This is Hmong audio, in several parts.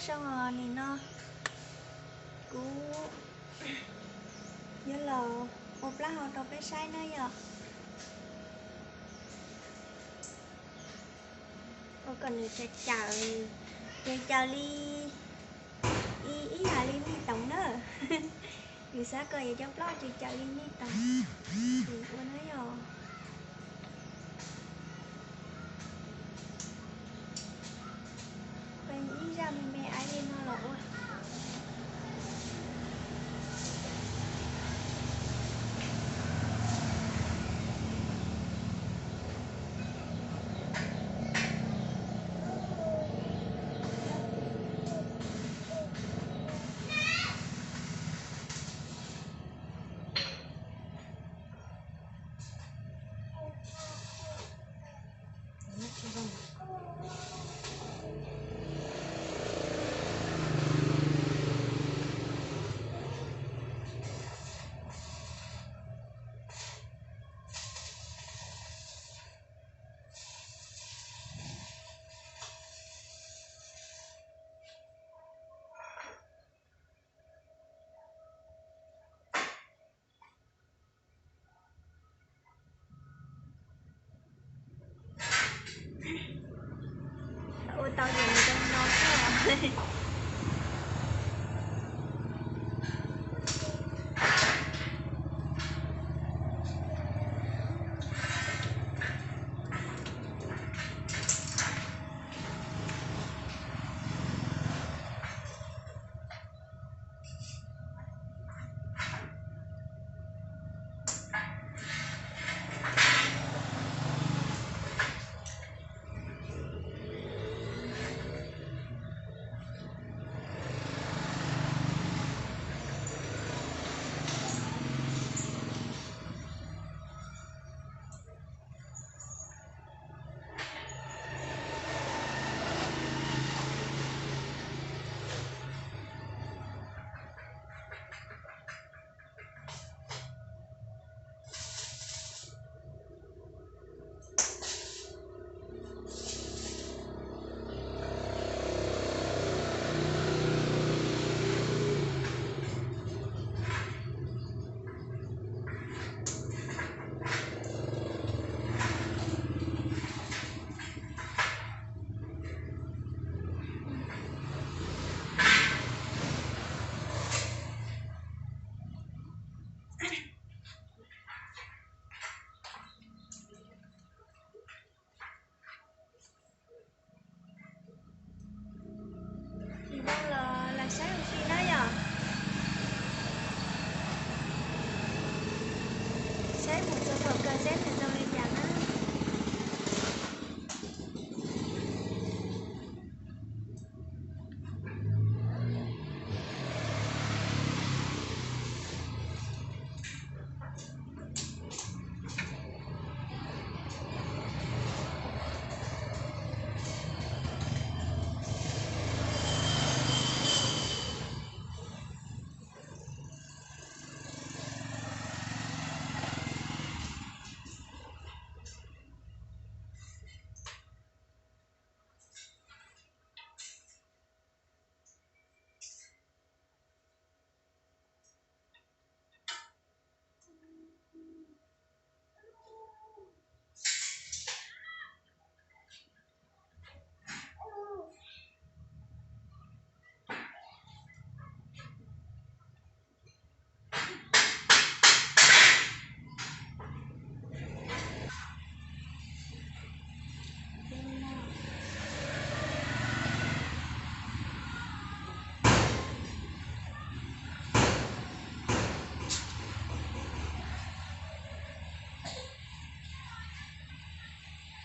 Zoo os, nim no kuv yuav los ua plaub hau rau peb saib na yom. Ua kom nws cawm cawm, ces cawm li ib yam li mij toom na. Nws xav kom yuav cov plaub ces cawm li mij toom, ces ua na yom. Peb ib zaj me me aiv li no los ua. Ua tau ces nws zoo no xwb. Tsis zoo los lam saib ua si na yom. Saib mus txog thaum kawg seb nws zoo li cas na.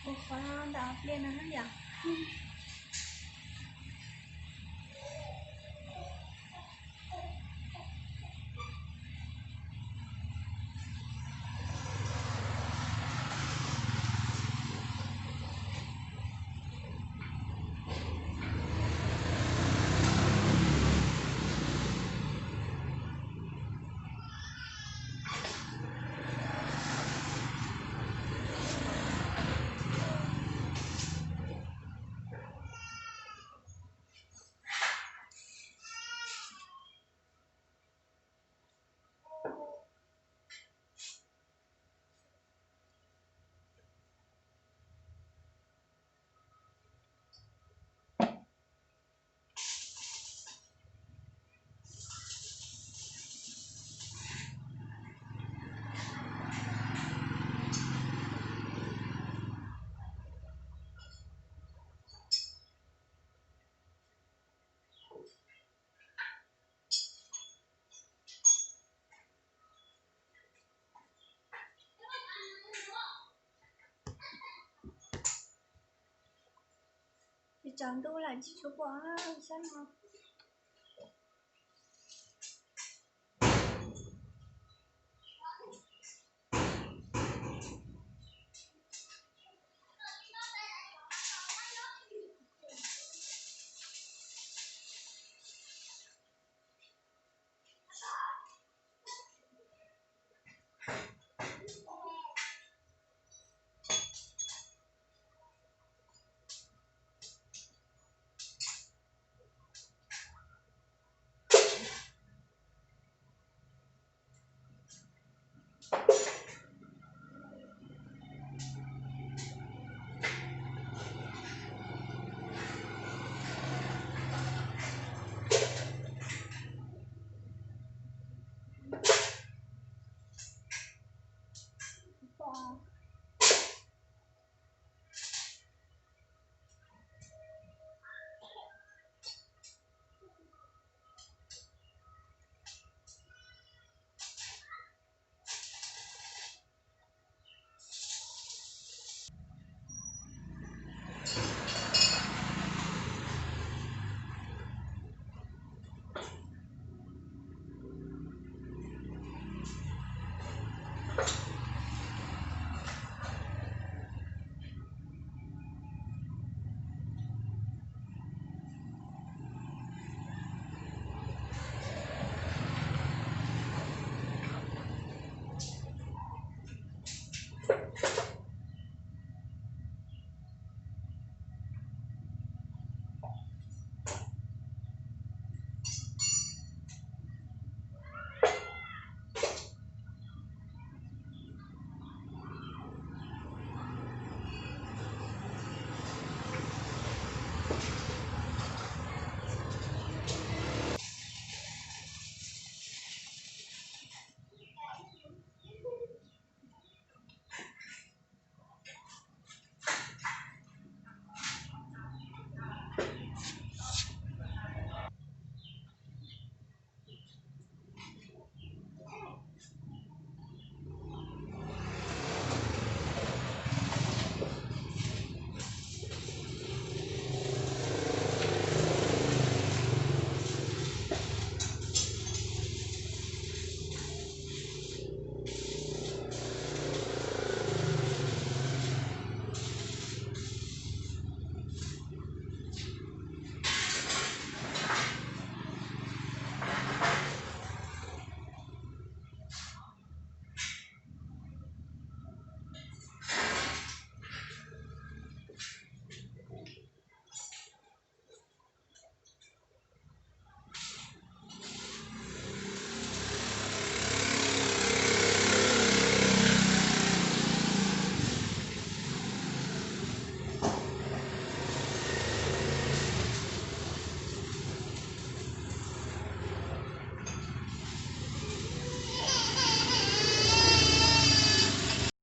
Ua qhov ntawm pliaj no na yom. Tsaus ntuj lawm tsis tshua pom sab no.